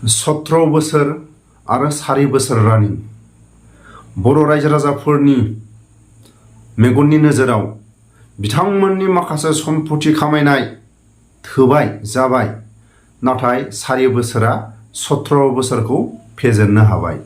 17 बोसोर आरो सारि बोसोर रानि बर' रायजो राजाफोरनि मेगननि नोजोराव बिथांमोननि माखासे सम्पथि खामायनाय थोबाय जाबाय, नाथाय सारि बोसोरा 17 बोसोरखौ फेजेननो हाबाय।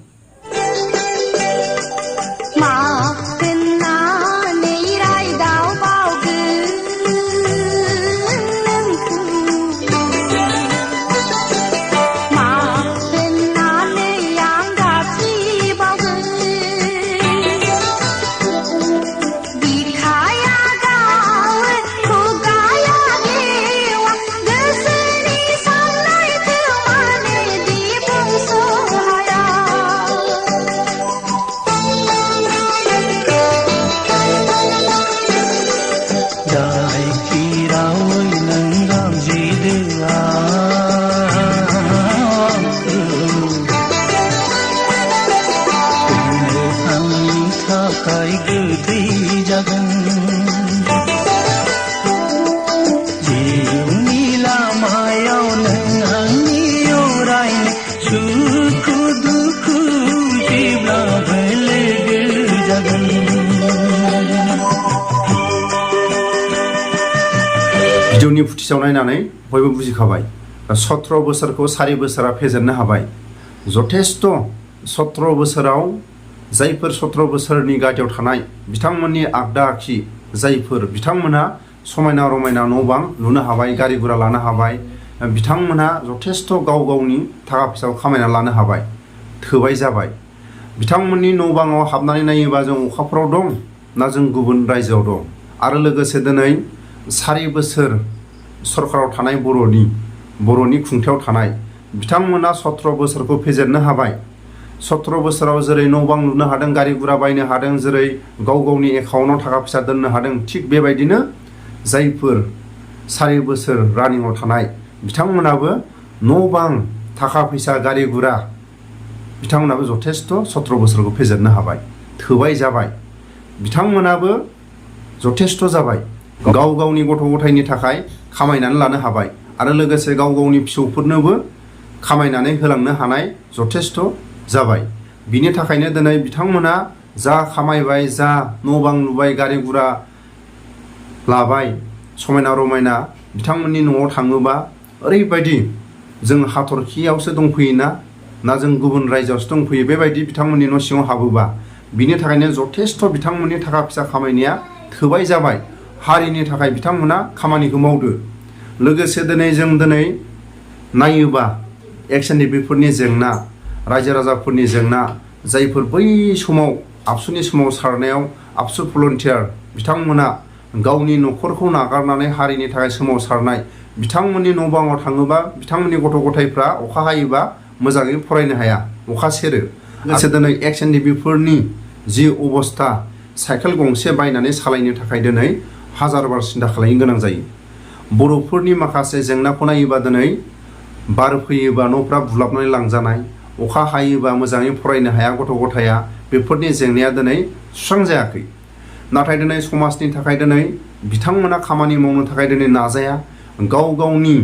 भिडिअनि फुटेजाव नायनानै बयबो बुजिखाबाय 17 बोसोरखौ सारि बोसोरा फेजेननो हाबाय। जथेस्थ' 17 बोसोराव जायफोर 17 बोसोरनि गादियाव थानाय बिथांमोननि आगदा आखि जायफोर बिथांमोना समायना रमायना न' बां लुनो हाबाय, गारि गुरा लानो हाबाय, बिथांमोना जथेस्थ' गाव गावनि थाखा फैसाखौ खामायना लानो हाबाय, थोबाय जाबाय। बिथांमोननि न' बाङाव हाबनानै नायोबा जों अखाफोराव दं ना जों गुबुन रायजोआव दं। आरो लोगोसे दिनै सारि बोसोर सरकाराव थानाय बर'नि खुंथायाव थानाय बिथांमोना 17 बोसोरखौ फेजेननो हाबाय। 17 बोसोराव जेरै न' बां लुनो हादों, गारि गुरा बायनो हादों, जेरै गाव गावनि एकाउन्टआव थाखा फैसा दोननो हादों, थिग बेबायदिनो जायफोर सारि बोसोर रानिंआव थानाय बिथांमोनाबो न' बां थाखा फैसा गारि गुरा बिथांमोनाबो जथेस्थ' 17 बोसोरखौ फेजेननो हाबाय, थोबाय जाबाय। बिथांमोनाबो जथेस्थ' जाबाय, गाव गावनि गथ' गथायनि थाखाय खामायनानै लानो हाबाय आरो लोगोसे गाव गावनि फिसौफोरनोबो खामायनानै होलांनो हानाय जथेस्थ' जाबाय। बिनि थाखायनो दिनै बिथांमोना जा खामायबाय, जा न' बां लुबाय, गारि गुरा लाबाय, समायना रमायना बिथांमोननि न'आव थाङोबा ओरैबायदि जों हाथरखियावसो दंफैयोना ना जों गुबुन रायजोआवसो दंफैयो, बेबायदि बिथांमोननि न' सिङाव हाबोबा बिनि थाखायनो जथेस्थ' बिथांमोननि थाखा फैसा खामायनाया थोबाय जाबाय। हारिनि थाखाय बिथांमोना खामानिखौ मावदो। लोगोसे दिनै नायोबा एक्स-एन-डि-पिफोरनि जेंना, रायजो राजाफोरनि जेंना, जायफोर बै समाव आबसुनि समाव सारनायाव आबसु भलन्टियार बिथांमोना गावनि न'खरखौ नागारनानै हारिनि थाखाय सोमावसारनाय, बिथांमोननि न' बाङाव थाङोबा बिथांमोननि गथ' गथायफ्रा अखा हायोबा मोजाङै फरायनो हाया, अखा सेरो। लोगोसे दिनै एक्स-एन-डि-पिफोरनि जि अबस्था, साइकेल गंसे बायनानै सालायनो थाखाय दिनै हाजार बार सिन्था खालामनो गोनां जायो। बर'फोरनि माखासे जेंनाखौ नायोबा दिनै बार फैयोबा न'फ्रा बुलाबनानै लांजानाय, अखा हायोबा मोजाङै फरायनो हाया गथ' गथाया, बेफोरनि जेंनाया दिनै सुस्रांजायाखै। नाथाय दिनै समाजनि थाखाय दिनै बिथांमोना खामानि मावनो थाखाय दिनै नाजाया। गाव गावनि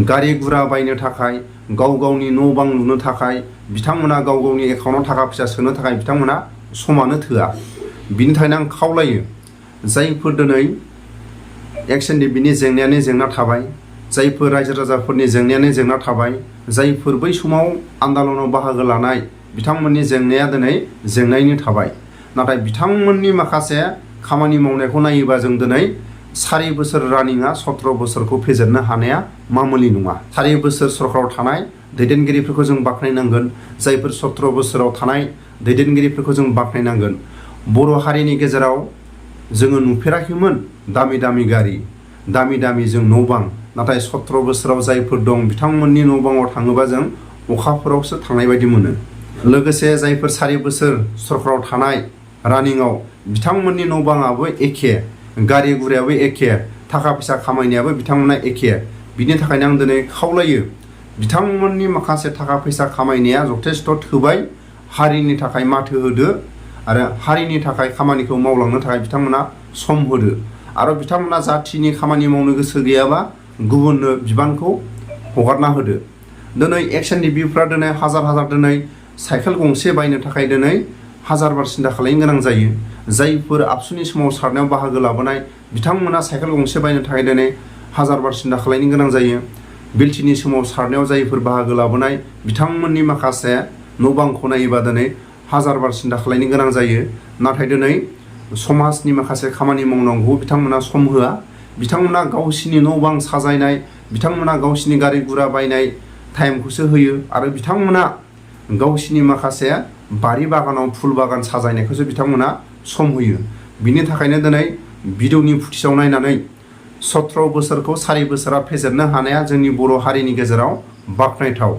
गारि गुरा बायनो थाखाय, गाव गावनि न' बां लुनो थाखाय बिथांमोना गाव गावनि एकाउन्टआव थाखा फैसा सोनो थाखाय बिथांमोना समानो थोआ। बिनि थाखायनो आं खावलायो, जायफोर दिनै एक्स-एन-डि-पिनि जेंनायानो जेंना थाबाय, जायफोर रायजो राजाफोरनि जेंनायानो जेंना थाबाय, जायफोर बै समाव आन्दालनाव बाहागो लानाय बिथांमोननि जेंनाया दिनै जेंनायैनो थाबाय। नाथाय बिथांमोननि माखासे खामानि मावनायखौ नायोबा जों दिनै सारि बोसोर रानिंआ 17 बोसोरखौ फेजेननो हानाया मामुलि नङा। सारि बोसोर सरकाराव थानाय दैदेनगिरिफोरखौ जों बाख्नायनांगोन, जायफोर 17 बोसोराव थानाय दैदेनगिरिफोरखौ जों बाख्नायनांगोन। बर' हारिनि गेजेराव जोङो नुफेराखैमोन दामि दामि गारि, दामि दामि जों न' बां, नाथाय 17 बोसोराव जायफोर दं बिथांमोननि न' बाङाव थाङोबा जों अखाफोरावसो थांनाय बायदि मोनो। लोगोसे जायफोर सारि बोसोर सरकाराव थानाय रानिंआव बिथांमोननि न' बाङाबो एखे, गारि गुरायाबो एखे, थाखा फैसा खामायनायाबो बिथांमोना एखे। बिनि थाखायनो आं दिनै खावलायो, बिथांमोननि माखासे थाखा फैसा खामायनाया जथेस्थ' थोबाय, हारिनि थाखाय माथो होदो आरो हारिनि थाखाय खामानिखौ मावलांनो थाखाय बिथांमोना सम होदो। आरो बिथांमोना जाथिनि खामानि मावनो गोसो गैयाबा गुबुननो बिबानखौ हगारना होदो। दिनै एक्सननि बिफ्रा दिनै हाजार दिनै साइकेल गंसे बायनो थाखाय दिनै हाजारबार सिन्था खालामनो गोनां जायो। जायफोर आबसुनि समाव सारनायाव बाहागो लाबोनाय बिथांमोना साइकेल गंसे बायनो थाखाय दिनै हाजारबार सिन्था खालामनो गोनां जायो। बेलथिनि समाव सारनायाव जायफोर बाहागो लाबोनाय बिथांमोननि माखासे न' बांखौ नायोबा दिनै हाजारबार सिन्था खालामनो गोनां जायो। नाथाय दिनै समाजनि माखासे खामानि मावनांगौ बिथांमोना सम होआ। बिथांमोना गावसिनि न' बां साजायनाय, बिथांमोना गावसिनि गारि गुरा बायनाय टाइमखौसो होयो आरो बिथांमोना गावसिनि माखासे बारि बागानाव फुल बागान साजायनायखौसो बिथांमोना सम होयो। बिनि थाखायनो दिनै भिडिअनि फुटेजाव नायनानै 17 बोसोरखौ 4 बोसोरा फेजेननो हानाया जोंनि बर' हारिनि गेजेराव बाख्नायथाव।